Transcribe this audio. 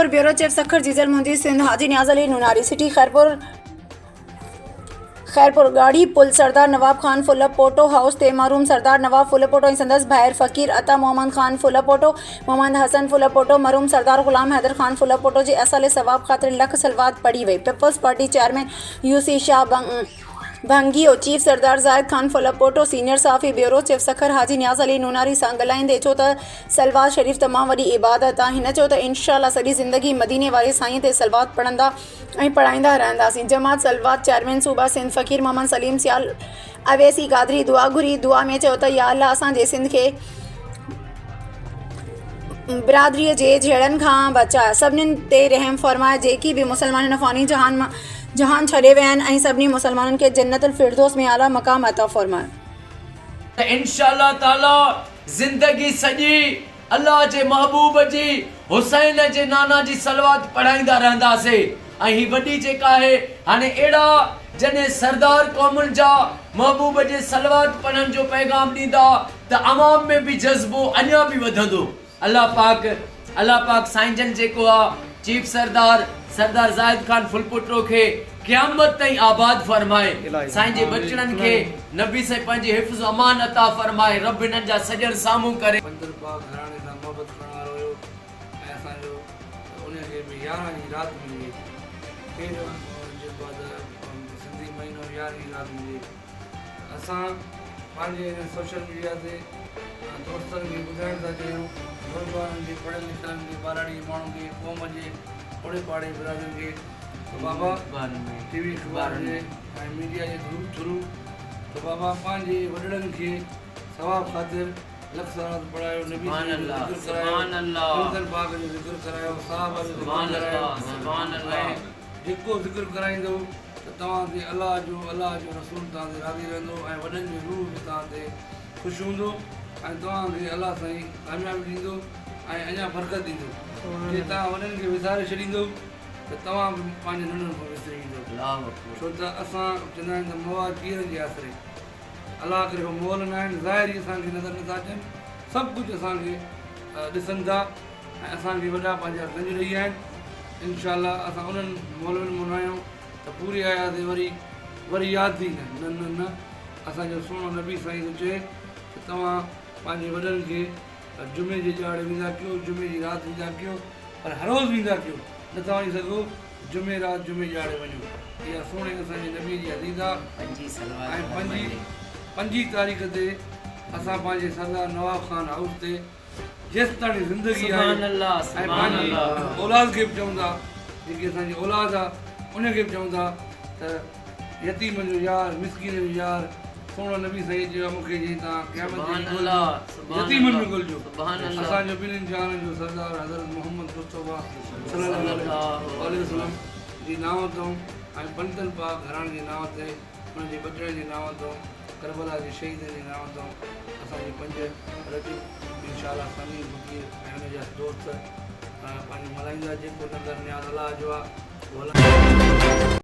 Khairpur, bureau chief Sukkur Jijal منهنجي سنڌ حاجي Niaz Ali Nonari city Khairpur Khairpur ڳاڙهي پل سردار Nawab Khan Phulpoto house تي مرحوم سردار نواب ڦلپوٽو ۽ سندس ڀائر فقير عطا محمد خان ڦلپوٽو محمد حسن ڦلپوٽو مرحوم سردار غلام حيدر خان ڦلپوٽو جي اصل ثواب خاطر لک صلوات پڙهي وئي peoples party chairman U C Shah Bhangio, chief Sardar Zahid Khan Phulpoto, senior صحافي بيورو چيف سکر حاجي نياز علي نوناري سان ڳالهائيندي چيو ته صلوات شريف تمام وڏي عبادت آهي هن چيو ته انشاء الله سڄي زندگي مديني واري سائين تي صلوات پڙهندا ۽ پڙهائيندا رهنداسين جماعت صلوات چيئرمين صوبه سنڌ فقير محمد سليم سيال اويسي قادري دعا گهري دعا ۾ چيو ته يا الله اسان جي سنڌ کي برادريء جي جهيڙن کان بچاء، سڀني تي رحم فرماء، جيڪي به مسلمان هن فاني جهان مان جهان ڇڏي ويا آهن ۽ سڀني مسلمانن کي جنت الفردوس ۾ اعليٰ مقام عطا فرماء. ته انشاء الله تعالي زندگي سڄي الله جي محبوب جي حسين جي نانا جي صلوات پڙهائيندا رهنداسي ۽ هي وڏي جيڪا آهي هاڻي اهڙا جڏهن سردار قومن جا محبوب جي صلوات پڙهڻ جو پيغام ڏيندا ته عوام ۾ به جذبو اڃا به وڌندو الله پاڪ الله پاڪ سائين جن جيڪو آ چيف سردار سردار زاهد خان ڦلپوٽو کي قيامت تائين آباد فرمائي سائين جي ٻچڙن کي نبي سائين پنهنجي حفظ و امان عطا فرمائي رب هنن جا سڄڻ سامهون ڪري. بندر پاڪ گهراڻي سان محبت ڪرڻ وارو هيو ۽ اسان جو ته ان کي به يارهن جي رات ملي وئي پهريون جيڪو آ ته سنڌي مهينو يارهين رات ملي وئي. اسان پنهنجي هن سوشل ميڊيا تي دوستن کي ٻڌائڻ ٿا چاهيون نوجوانن کي پڙهيل لکيلن کي ٻهراڙي جي ماڻهن کي قوم جي اوڙي پاڙي برادرين کي ته بابا ٽي وي اخبار جي ۽ ميڊيا جي ٿرو ته بابا پنهنجي وڏڙن کي ثواب خاطر لک صلوات پڙهايو نبي سائين جو ذڪر ڪرايو پنجتن پاڪ جو ذڪر ڪرايو صحابه جو ذڪر ڪرايو ۽ جيڪو ذڪر ڪرائيندو ته توهان تي الله جو الله جو رسول توهان تي راضي رهندو ۽ وڏن جو روح به توهان تي خوش هوندو ۽ توهان کي الله سائين ڪاميابي ڏيندو ۽ اڃا برڪت ڏيندو جي توهان وڏن کي وساري ڇڏيندو ته توهان به پنهنجي ننڍن کان وسري ويندو ڇو ته اسان چوندا آهيون ته مئا جيئرن جي آسري الله ڪري هو مئل نه آهن ظاهري اسان کي نظر نٿا اچن سڀ ڪجهه اسان کي ڏسن ٿا ۽ اسان کي وڏا پنهنجا گنج ڏئي ويا آهن انشاء الله اسان انهن مولوين مان نه آهيون ته پوري آيا تي وري وري ياد ٿي نه نه نه نه اسان جو سهڻو نبي سائين ٿو چئي ته توهان پنهنجي وڏن کي جمعي جي ڏهاڙي ويندا ڪيو جمعي جي رات ويندا ڪيو پر هر روز ويندا ڪيو نه ٿا وڃي سگهو جمعي رات جمعي ڏهاڙي وڃو اها سهڻي اسان جي نبي جي حديث آ ۽ پنجي پنجي تاريخ تي اسان پنهنجي سردار نواب خان هائوس تي جيستاڻي زندگي آهي ۽ پنهنجي اولاد کي به چون ٿا جيڪي اسان جي اولاد آ ان کي به چون ٿا ته يتيمن جو يار مسڪينن جو يار سهڻو نبي سائين چيو آ مون کي جئين تان قيامت جي ڏينهن ڳولجو يتيمن ۾ ڳولجو اسان جو ٻنهين جهانن جو سردار حضرت محمد مصطفيٰ صلي الله عليه وسلم جي نانء تون ۽ پنجتن پاڪ گهراڻي جي نانء تي انهن جي ٻچڙن جي نانء تون ڪربلا جي شهيدن جي نانء تون اسان جي پنج رجب انشاء الله سميع فقير ۽ ان جا دوست پنهنجو ملهائيندا جيڪو نظر نياز الله جو آ اهو الله.